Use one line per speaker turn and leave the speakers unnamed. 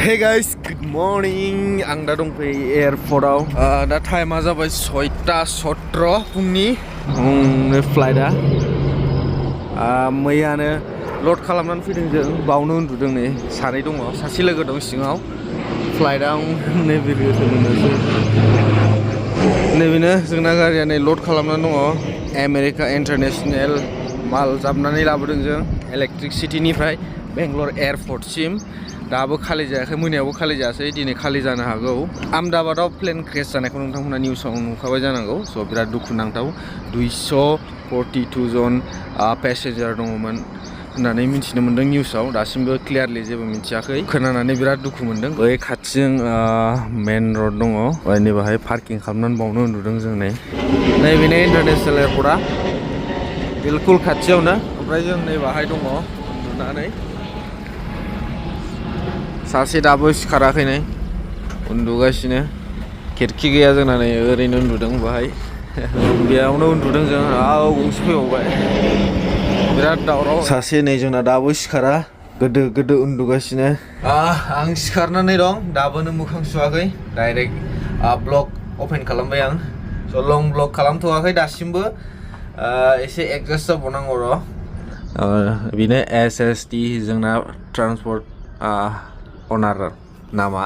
Hey guys, good morning. आं दा दंफैयो एयारपर्टआव दा टाइमा जाबाय 6:17 फुंनि फ्लाइटआ मैयानो लड खालामनानै फैदों जों बावनो उन्दुदों नै सानै दङ सासे लोगो दं सिङाव फ्लाइटआव नैबेनो जोंना गारिया नै लड खालामनानै दङ आमेरिका इन्टारनेशनेल माल जाबनानै लाबोदों जों इलेक्ट्रिसिटिनिफ्राय बेंगलर एयारपर्टसिम दाबो खालि जायाखै मोनायावबो खालि जायासै दिनै खालि जानो हागौ आहमेदाबादाव प्लेन क्रेश जानायखौ नोंथांमोना निउसाव नुखाबाय जानांगौ स' बिराद दुखुनांथाव 242 जन पेसेन्जार दङमोन होननानै मिथिनो मोन्दों निउसाव दासिमबो क्लियारलि जेबो मिथियाखै खोनानानै बिराद दुखु मोन्दों बै खाथिजों मेन रड दङ नै बाहाय पार्किं खालामनानै बावनो उन्दुदों जों नैबेनो इन्टारनेशनेल एयारपर्टआ बिलकुल खाथियावनो ओमफ्राय जों नै बाहाय दङ उन्दुनानै सासे दाबो सिखाराखै नै उन्दुगासिनो खिरखि गैया जोंना नै ओरैनो उन्दुदों बाहाय बेयावनो उन्दुदों जों गंसे फैबावबाय बिराद दावराव सासे नै जोंना दाबो सिखारा गोदो उन्दुगासिनो आं सिखारनानै दं दाबोनो मोखां सुवाखै डाइरेक्ट ब्लग अपेन खालामबाय आं स' लं ब्लग खालामथ'वाखै दासिमबो एसे एडजास्ट जाबावनांगौ र' बेनो SST जोंना ट्रान्सपर्ट अनार नामा